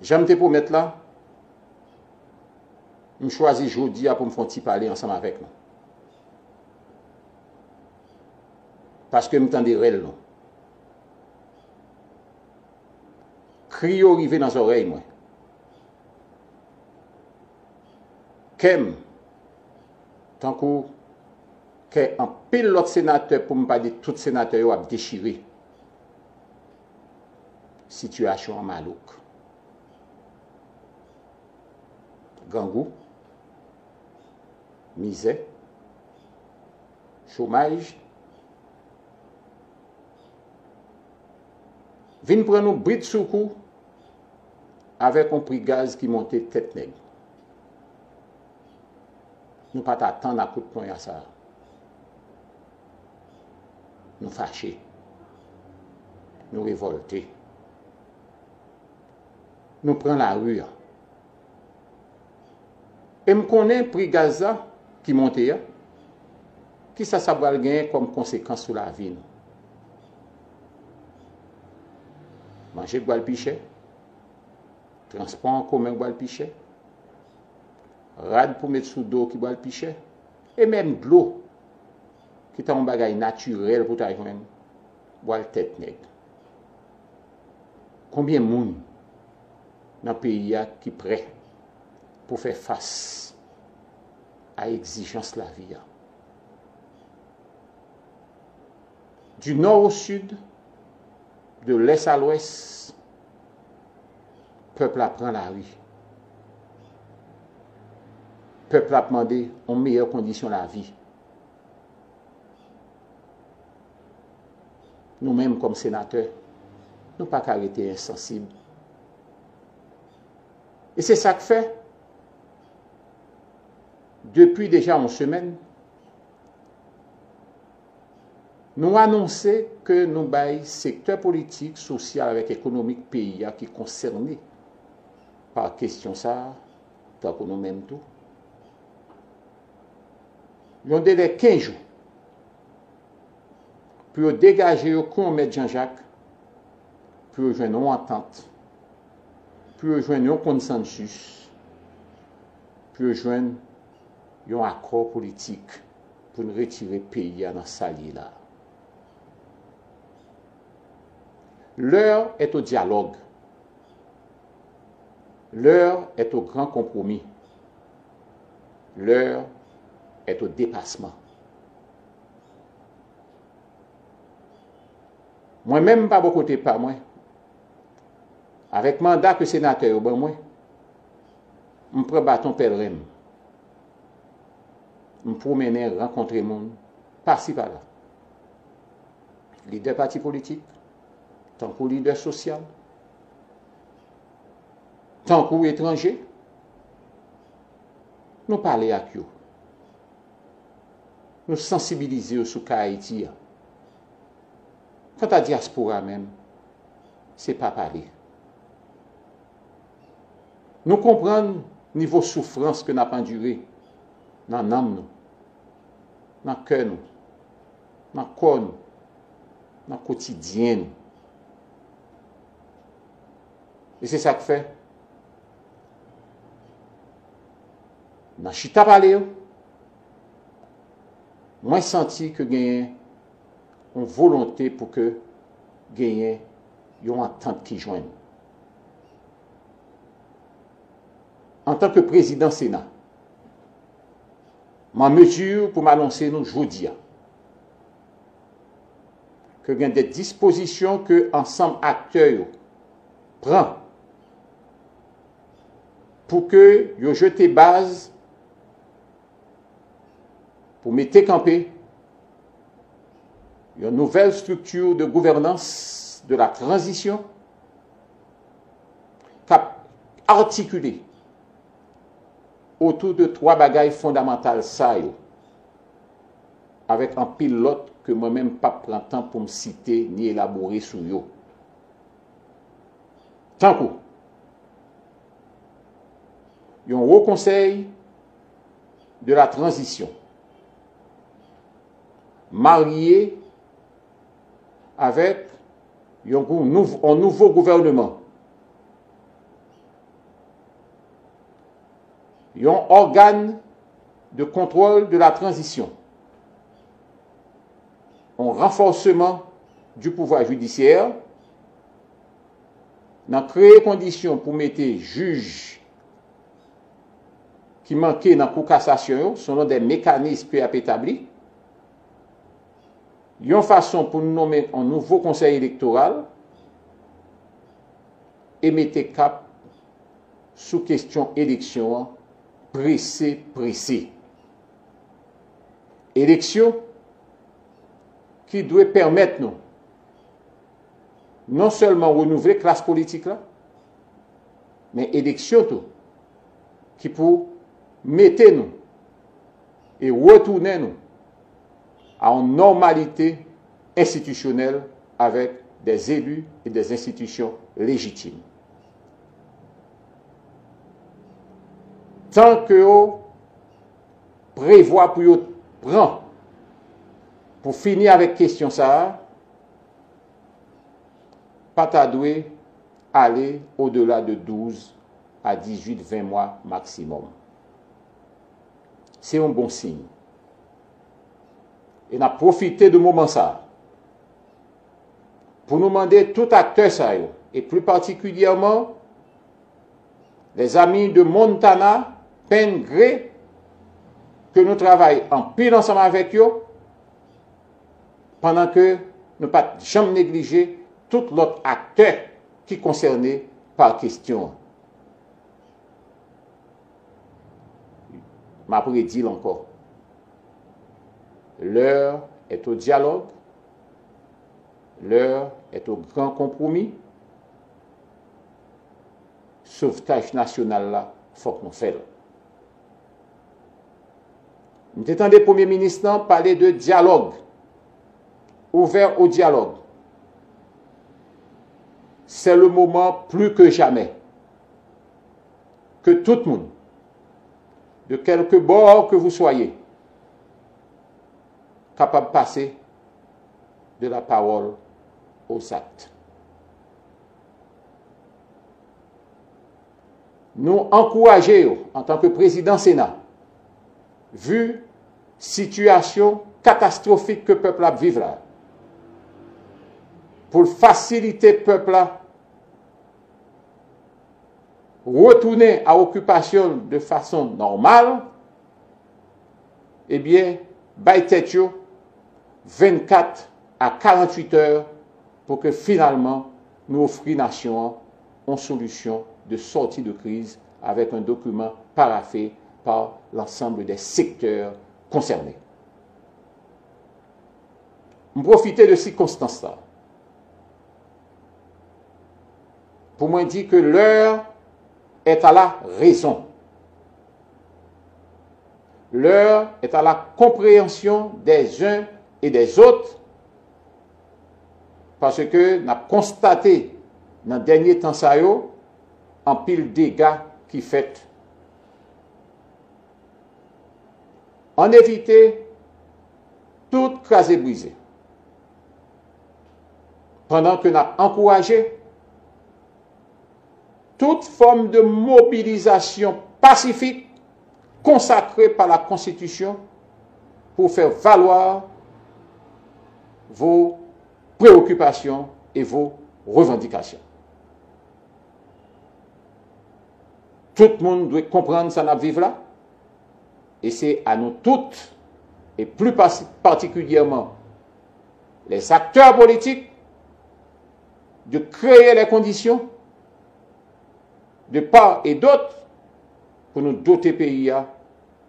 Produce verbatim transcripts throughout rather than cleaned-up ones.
Jan m te pwomèt la, m chwazi jodi a pou m fè yon ti pale ansanm avèk nou. Paske m tande rèl nou. Kri yo rive nan zòrèy mwen. Kè m, tankou kè anpil lòt senatè, pou m pa di tout senatè yo, ap dechire. Sitiyasyon an malouk. Grangou, mizè, chomaj, vin pran nou bridsoukou avèk yon pri gaz ki monte tèt nèg. Nou pa t atann a kout ponya sa a. Nou fache. Nou revòlte. Nou pran lari a. E m konnen pri gaz la ki monte a, kisa sa pral genyen kòm konsekans sou lavi nou. Manje k pral pi chè, transpò an komen k pral pi chè, rad pou met sou do ki pral pi chè, e menm dlo ki ta yon bagay natirèl pou ta jwenn, pral tèt nèg. Konbyen moun nan peyi a ki prè pou fè fas a egzijans lavi a? Du nord au sud, de l'est à l'ouest, pèp la pran lari. Pèp la ap mande yon meyè kondisyon lavi. Nou menm kòm senatè, nou pa ka rete ensansib. E se sa k fè, depi deja yon semèn, nou anonse ke nou bay sektè politik, sosyal avèk ekonomik peyi a ki konsène pa kesyon sa a, tankou nou menm tou, yon delè kenz jou pou yo degaje yo kou yon mèt Janjak, pou yo jwenn yon antant, pou yo jwenn yon konsansis, pou yo jwenn yon akò politik pou n retire peyi a nan sa l ye la. L'heure est au dialogue. L'heure est au grand compromis. L'heure est au dépassement. Mwen menm, pa bò kote pa mwen, avèk manda ke senatè yo ban mwen, m pran baton pèlren m. M pwomennen, rankontre moun, pasi pala. Lidè pati politik, tankou lidè sosyal, tankou etranje, nou pale ak yo. Nou sansibilize yo sou ka Ayiti a. Kanta dyaspora menm, se pa pale. Nou konprann nivo soufrans ke n ap andire nan nanm nou, nan kè nou, nan kò nou, nan kotidyen nou. E se sa k fè, nan chita pale yo, mwen santi ke genyen yon volonte pou ke genyen yon antant ki jwenn. Antanke prezidan Sena, m an mezi pou m anonse nou jodi a ke gen de dispozisyon ke ansanm aktè yo pran pou ke yo jete baz pou mete kanpe yon nouvèl strikti de gouvènans de la tranzisyon k ap atikile otou de twa bagay fondamantal sa yo, avèk anpil lòt ke mwen menm p ap pran tan pou m site ni elabore sou yo. Tankou yon Wo Konsèy de la Tranzisyon marye avèk yon gou-, nouv-, yon nouvo gouvèneman Yon ògàn de kontwòl de la tranzisyon, yon ranfòsman du pouvwa jidisyè, nan kreye kondisyon pou mete jij ki manke nan Kou Kasasyon yo, selon de mekanis ke y ap etabli, yon fason pou n nonmen yon nouvo Konsèy Elektoral e mete kap sou kesyon eleksyon an prese, prese. Eleksyon ki dwe pèmèt nou non sèlman renouvle klas politik la, men eleksyon tou ki pou mete nou e retounen nou a yon nòmalite enstitisyonèl avèk des élus et des institutions légitimes. Tan ke yo prevwa pou yo pran pou fini avèk kesyon sa a, pa ta dwe ale odela de douz a dizuit, ven mwa maksimòm. Se yon bon siy. E n ap pwofite de moman sa a pou nou mande tout aktè sa yo, e pli patikilyèman lèzami de Montana, Penn, Gre, ke nou travay anpil ansanm avèk yo, pandan ke nou pa t janm neglije tout lòt aktè ki konsène pa kesyon an. M ap redi l ankò. L'heure est au dialogue, l'heure est au grand compromis. Sovtaj nasyonal la, fòk nou fè l. M te tande Premye Minis lan pale de dyalòg, ouvert au dialogue. C'est le moment plus que jamais que tout moun, de quelque bord que vous soyez, kapab pase de la parole aux actes. Nou ankouraje yo, antanke prezidan Sena, vi sitiyasyon katastwofik ke pèp la ap viv la, pou l fasilite pèp la retounen a okipasyon l de fason nòmal, ebyen, bay tèt yo vennkat a karanntuit è pou ke finalman nou ofri nasyon an yon solisyon de sortie de crise avec un document paraphé par l'ensemble des secteurs concernés. M pwofite de sikonstans la pou mwen di ke l'heure est à la raison. L'heure est à la compréhension des uns et des autres, paske n ap konstate nan dènye tan sa yo anpil dega ki fèt. Ann evite tout kraze brize, pandan ke n ap ankouraje tout fòm de mobilizasyon pasifik konsakre pa la Konstitisyon pou fè valwa vos préoccupations et vos revendications. Tout moun dwe konprann sa n ap viv la, e se a nou tout, e pli pati-, patikilyèman les acteurs politiques, de créer les conditions, de part et d'autre, pou nou dote peyi a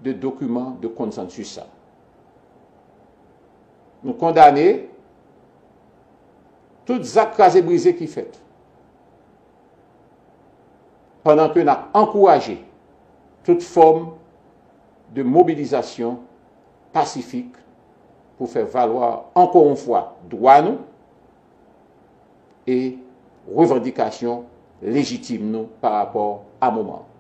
de dokiman de konsansis sa. Nou kondane tout zak kraze brize ki fèt, pandan ke n ap ankouraje tout fòm de mobilizasyon pasifik pou fè valwa ankò yon fwa dwa nou e revandikasyon lejitim nou pa rapò a moman an.